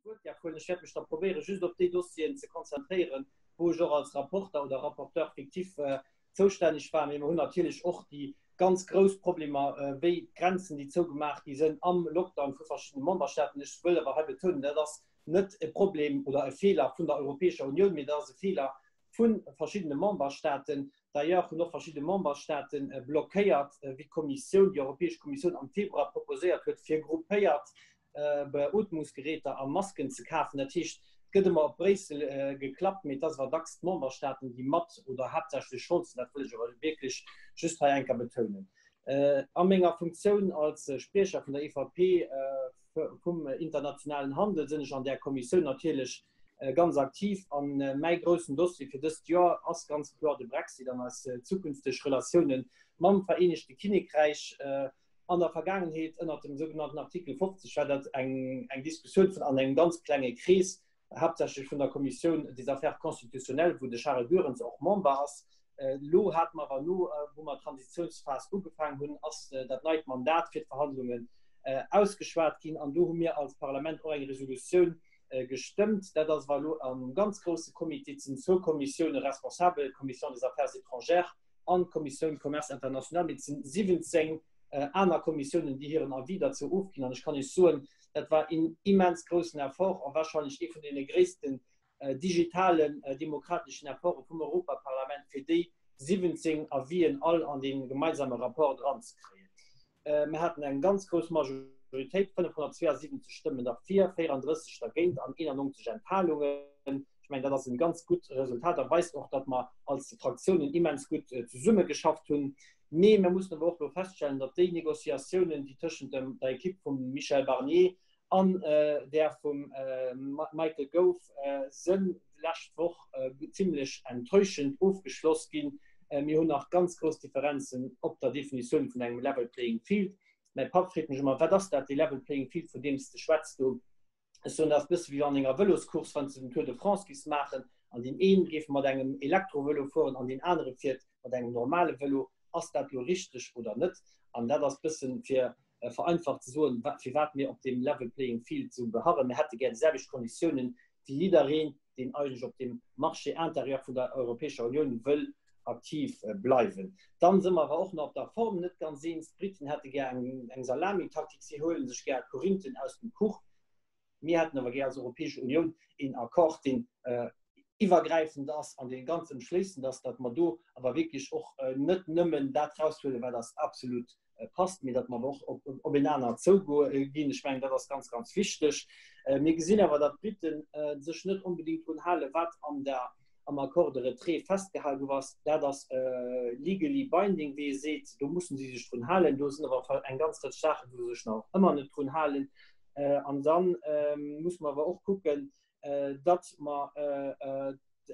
D'Wuert däerf huelen. Ech wäert mech da probéieren, just op déi Dossieren ze konzentréieren, wou ech och als Rapporter oder Rapporteur fictif zoustänneg war. Mee mer hunn natierlech och déi ganz grouss Problemer, wéi d'Grenzen, déi zougemaach gi sënn am Lockdown vu verschiddene Memberstaaten. Ech wëll awer hei betounen, dat ass net e Problem oder e Feeler vun der Europäescher Unioun, mee dat ass e Feeler vu verschiddene Memberstaaten. D'ailleurs hunn och verschidde Memberstaate blockéiert, wéi d'Kommissioun, déi Europäesch Kommissioun am Februar proposéiert huet, fir gruppéiert Beootmungsgeräter a Masken ze kafen. Dat heescht, et gëtt ëmmer op Bréissel geklappt, mee et ass awer dacks d'Memberstaaten, déi mat oder haaptsächlech Schold sinn. Dat wëll ech awer wierklech just hei eng Kéier betounen. A menger Funktioun als Spriecher vun der EVP vum internationalen Handel sinn ech an där Kommissioun natierlech ganz aktiv. A mäi groussen Dossier fir dëst Joer ass ganz kloer de Brexit an eis zukünfteg Relatioune mam Vereenegte Kinnekräich. An der Vergaangenheet, ënnert dem sougenannten Artikel 50, war dat eng Diskussioun vun an engem ganz klenge Krees, haaptsächlech vun der Kommissioun des Affaires constitutionnelles, wou de Charel Goerens och Member ass. Elo hate mer awer, elo wou mer d'Transitiounsphas ugefaangen hunn, ass dat neit Mandat fir d'Verhandlungen ausgeschwat ginn an do hu mir als Parlament och eng Resolutioun gestëmmt. Dat ass awer elo am ganz grousse Comité, et sinn zwou Kommissioune responsabel, d'Commission des Affaires étrangères an d'Kommissioun Commerce international, mee et sinn 17 aner Kommissiounen, déi hiren Avis derzou ofginn. An ech kann Iech soen, dat war een immens groussen Effort a wahrscheinlech ee vun deene gréissten digitalen demokrateschen Efforte vum Europaparlament, fir déi 17 Avisen all an dee gemeinsame Rapport eranzekréien. Mir haten eng ganz grouss Majoritéit, 572 Stëmmen derfir, 34 dergéint an 91 Enthalungen. Ech mengen, dat ass e ganz gutt Resultat a weist och, datt mer als Fraktiounen immens gutt zesummegeschafft hunn. Mee mir mussen awer och elo feststellen, datt déi Négociatiounen, déi tëschent der Ekipp vum Michel Barnier an där vum Michael Gove sënn d'lescht Woch zimlech enttäuschend ofgeschloss ginn. Mir hunn nach ganz grouss Differenzen op der Definitioun vun engem Level Playing Field. Mäi Papp freet mech ëmmer, Wat ass dat, dee Level Playing Field, vun deem s de schwätz do? Ech soen, dat ass e bësse wéi an enger Vëloscourse, wann s de den Tour de France giffs maachen an deen ee géif mat engem Elektrovëlo fueren an deen anere fiert mat engem normale Vëlo. Ass dat elo richteg oder net? An dat ass bëssen, fir vereinfacht ze soen, firwat mir op deem Level Playing Field esou beharren. Mir hätte gär déi selwecht Konditiounen wéi jiddereen, deen eigentlech op deem Marché intérieur vun der Europäescher Unioun wëll aktiv bleiwen. Dann si mer awer och nach op der Form net ganz eens. D'Briten hätte gär eng Salamitaktik, si huele sech gär d'Korinthen aus dem Kuch. Mir hätten awer gär als Europäesch Unioun een Accord, deen iwwergräifend ass an dee ganz ëmschléissend ass, datt mer do awer wierklech och net nëmmen dat eraushuelen, wat eis absolut passt, mee datt mer awer och op een aner zougoe ginn. Ech mengen, dat ass ganz, ganz wichteg. Mir gesinn awer, datt d'Brite sech net onbedéngt drun halen, wat an der am Accord de retrait festgehal gouf ass, dat ass legally binding, wéi ee seet, do mussen si sech drun halen. Do sinn awer eng ganz Rëtsch Saachen, wou se sech nach ëmmer net drun halen. An da musse mer awer och kucken, datt mer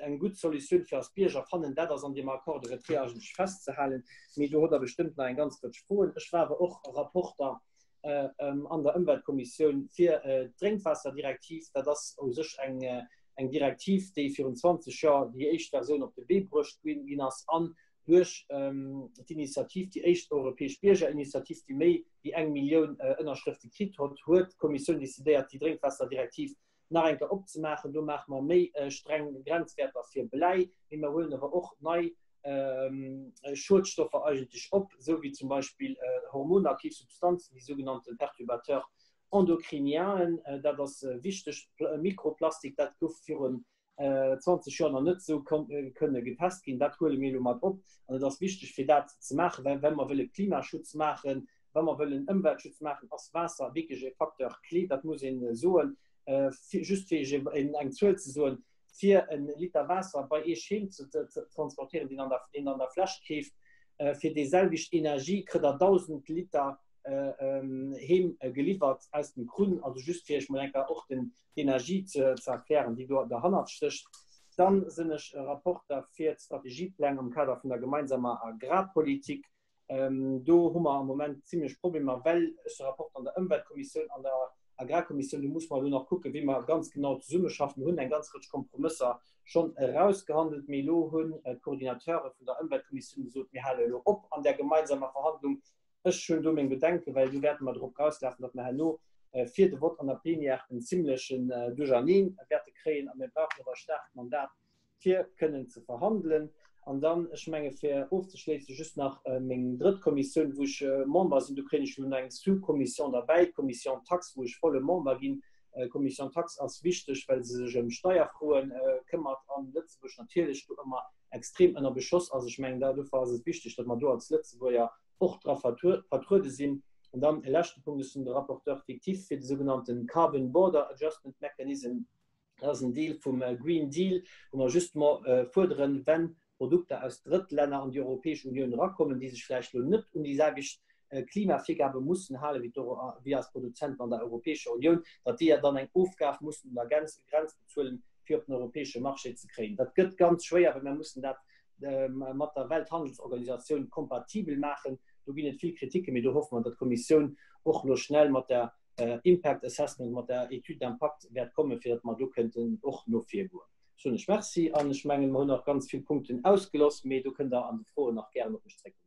eng gutt Solutioun fir eis Bierger fannen. Dat ass an deem Accord de retrait eigentlech festzehalen. Mee do hutt Der bestëmmt nach eng ganz Rëtsch Froen. Ech war awer och Rapporter an der Ëmweltkommissioun fir d'Drénkwaasserdirektiv. Dat ass u sech eng eng Direktiv, déi virun 20 Joer déi éischt Versioun op de Wee bruecht ginn ass an duerch d'Initiativ, déi éischt europäesch Biergerinitiativ, déi méi wéi eng Millioun Ënnerschrëfte kritt hott, huet d'Kommissioun decidéiert, déi Drénkwaasserdirektiv nach eng Kéier opzemaachen. Do maache mer méi streng Grenzwäerter fir Bläi, mee mer huelen awer och nei Schuedstoffer eigentlech op, esou wéi zum Beispill hormonaktiv Substanzen, déi sougenannte Perturbateurs endocrinien'en. Dat ass wichteg. Mikroplastik, dat gouf virun 20 Joer nach net esou kënne getest ginn. Dat huele mir elo mat op. An et ass wichteg, fir dat ze maachen, well wa mer wëlle Klimaschutz maachen, wa mer wëllen Ëmweltschutz maachen, ass Waasser wierklech e Facteur clé. Dat muss ee soen. Just fir Iech eng Zuel ze soen, Fir e Liter Waasser bei Iech heem ze transportéieren, deen een an der Fläsch keeft, fir déi selwecht Energie kritt Der 1.000 Liter heem geliwwert aus dem Krunn. Also just fir Iech mol eng Kéier och d'Energie ze erklären, déi do derhannert stécht. Dann sinn ech Rapporter fir d'Strategiepläng am Kader vun der gemeinsamer Agrarpolitik. Do hu mer am Moment zimlech Problemer, well ech de Rapport an der Ëmweltkommissioun, an der Agrarkommissioun, do muss mer elo nach kucken, wéi mer ganz genau zesummeschaffen. Mir hunn eng ganz Rëtsch Kompromësser schonn erausgehandelt, mee elo hunn d'Coordinateure vun der Ëmweltkommissioun gesot, mir hale elo op an där gemeinsamer Verhandlung. Ech hunn do meng Bedenken, well do wäerte mer drop erauslafen, datt mer herno. fir de Vott an der Plénière en zimlechen Duercherneen wäerte kréien a mir brauchen och e staarkt Mandat, fir kënnen ze verhandelen. An dann, ech menge fir ofzeschléissen, just nach meng drëtt Kommissioun, wou ech Member sinn, do kréien ech elo nach eng Sous-commission derbäi, d'Commission Taxe, wou ech volle Member ginn. D'Commission Taxe ass wichteg, well se sech ëm Steierfroe këmmert an Lëtzebuerg natierlech do ëmmer extrem ënner Beschoss ass. Ech mengen, dofir ass et wichteg, datt mer do als Lëtzebuerger och dra vertruede sinn. An dann e leschte Punkt, Ech sinn de Rapporteur fictif fir de sougenannte Carbon Border Adjustment Mechanism. Dat ass en Deel vum Green Deal, wou mer justement fuerderen, wenn Produkter aus Drëttlänner an déi Europäesch Unioun erakommen, déi sech vläicht elo net un déi selwecht Klimavirgabe mussen halen, wéi eis Produzenten an der Europäescher Unioun, datt déi dann eng Ofgab mussen un der Grenz bezuelen, fir op den europäesche Marché ze kréien. Dat gëtt ganz schwéier, well mir mussen dat mat der Welthandelsorganisatioun kompatibel maachen. Do ginn et vill Kritiken, mee do hoffe mer, datt d'Kommissioun och elo schnell mat der Impact Assessment, mat der Étude d'impact wäert kommen, fir datt mer do kënnten och no vir goen. Soen ech Merci an ech mengen, mer hunn nach ganz vill Punkten ausgeloss, mee do kënnt Der an de Froen nach gären op mech zréckkommen.